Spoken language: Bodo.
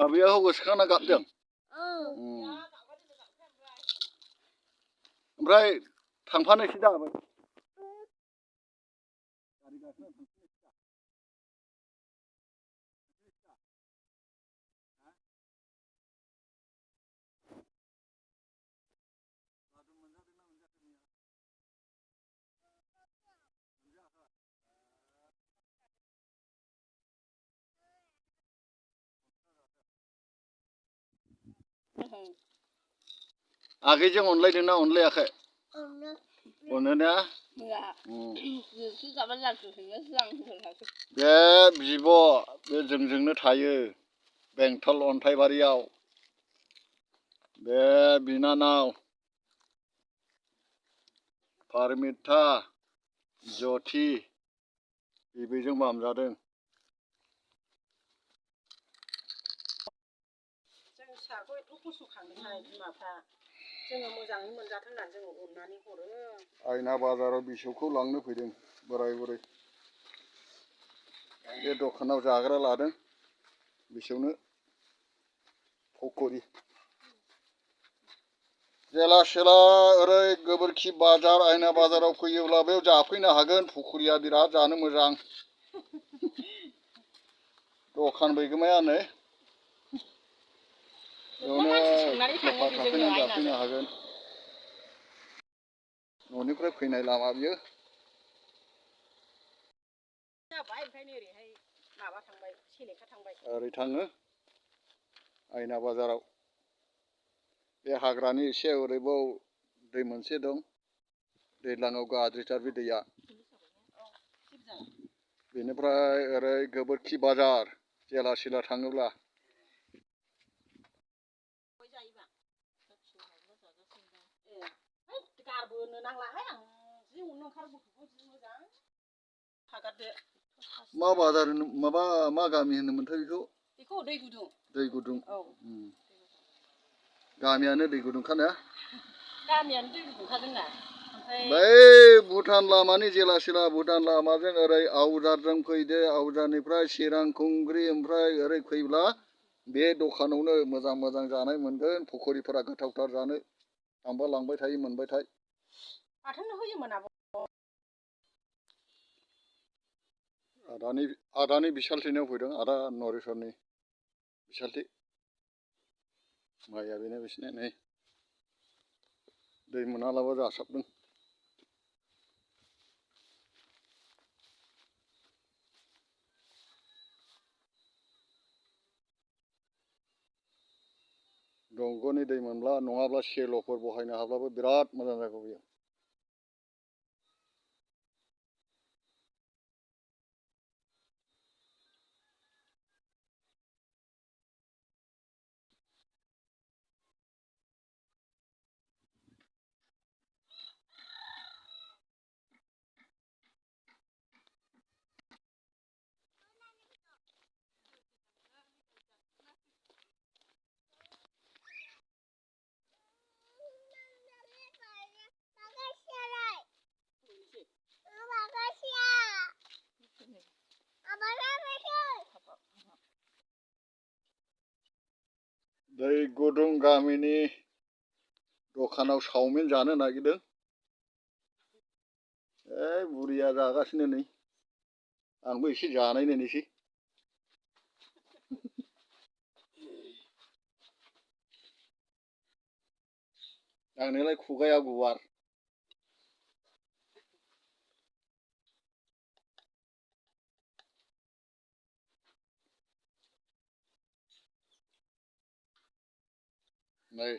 बेयाव गोसोखांना गाबदों ओमफ्राय थांफानोसै दा आगैजों अनलायदोंना अनलायाखै अनो ना बे बिब' बे जोंजोंनो थायो बेंटल अन्थाइबारियाव बे बिनानाव पारमिता ज्योति बेजों बामजादों जों फिसाखौ एथ' खस्थ' खांदोंहाय बिमाफ्रा जोङो मोजाङै मोनजाथों होननानै जोङो अननानै हरो आइना बाजाराव बिसौखौ लांनो फैदों बोराय बुरै बे दखानाव जाग्रा लादों बिसौनो पकरि जेला सेला ओरै गोबोरखि बाजार आइना बाजाराव फैयोब्ला बेयाव जाफैनो हागोन पकरिया बिराद जानो मोजां दखान बैगोमायानो बेयावनो थाफैनानै जाफैनो हागोन न'निफ्राय फैनाय लामा बियो ओरै थाङो आइना बाजाराव बे हाग्रानि एसे ओरैबाव दै मोनसे दं दैज्लाङाव गाज्रिथार बे दैया बेनिफ्राय ओरै गोबोरखि बाजार जेला सेला थाङोब्ला मा बाजार माबा मा गामि होनोमोनथाय बेखौ दै गुदुं गामियानो दै गुदुंखा ना बै भुटान लामानि जेला सेला भुटान लामाजों ओरै आवजारजों फैदो आवजारनिफ्राय चिरां खुंग्रि ओमफ्राय ओरै फैब्ला बे दखानावनो मोजां मोजां जानाय मोनगोन पकरिफोरा गोथावथार जानो आंबा लांबाय थायो मोनबाय थायो आदानि बिसालथेनायाव फैदों आदा नरेसरनि बिसालथि माइया बेनो बिसिना नै दै मोनालाबा जासाबदों दंग'नि दै मोनब्ला नङाब्ला सेल'फोर बहायनो हाब्लाबो बिराद मोजां जागौ बेयो दै गुदुं गामिनि दखानाव चावमिन जानो नागिरदों बुरिया जागासिनो नै आंबो एसे जानाय नायनोसै आंनिलाय खुगाया गुवार नै